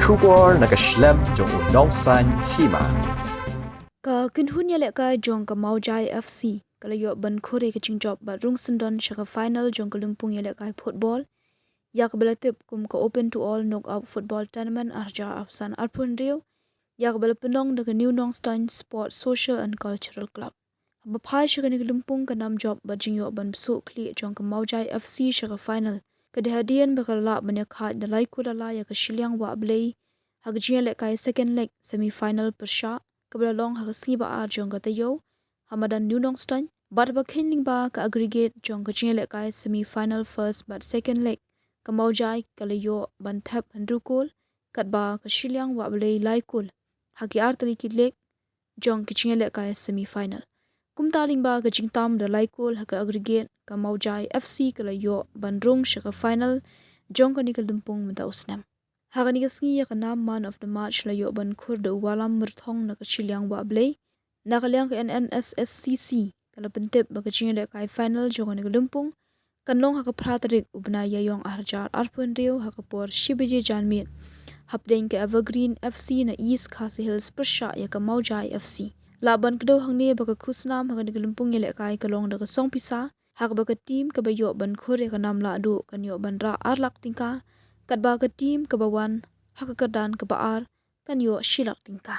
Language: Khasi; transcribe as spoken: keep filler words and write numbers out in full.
Khubor na ka shlem jong u nongsan hima. Ka kynhun ïalehkai jong ka Mawjai F C ka la ïoh ban khur ïa ka jingjop bad rung syndon sha ka final jong ka lympung ïalehkai football ïa kaba la tip kum ka Open to All Knockout Football Tournament arhajar arphew san arphew hynriew, ïa kaba la pynlong da ka New Nongstoiñ Sports, Social and Cultural Club. Haba phai sha kane ka lympung, ka nam jop bad jingïoh ban bsuh khlieh jong ka Mawjai F C sha ka final ka dei hadien ba ka la lah ban ïakhaid da lai kol la lai ïa ka Shilliang Wahblei ha ka jingïalehkai second leg semi final pyrshah kaba la long ha ka sngi ba ar jong ka taïew ha madan New Nongstoiñ, bad ba kheiñ lyngba ka aggregate jong ka jingïalehkai semi final first bad second leg, ka Mawjai ka la ïoh ban thep hynriew kol, katba ka Shilliang Wahblei lai kol ha ki artylli ki leg jong ka jingïalehkai semi final. Kumta lyngba ka jingtam da lai kol ha ka aggregate, ka Mawjai F C ka la ïoh ban rung sha ka final jong kane ka lympung mynta u snem. Ha kane ka sngi ïa ka nam man of the match la ïoh ban khur da u Wallam Myrthong na ka Shilliang Wahblei. Na ka liang ka N N S S C C ka la pyntip ba ka jingïalehkai final jong kane ka lympung kan long ha ka phra tarik u bnai Ïaïong arhajar arphew hynriew ha ka por shi baje janmiet hapdeng ka Evergreen F C na East Khasi Hills pyrshah ïa ka Mawjai F C. Lah ban kdew hangne ba ka khusnam ha kane ka lympung ïalehkai ka long da ka song pisa, ha kaba ka team kaba ïoh ban khur ïa ka nam lahduh kan ïoh ban rah ar lak tyngka, katba ka team kaba wan ha ka kyrdan kaba ar kan ïoh shi lak tyngka.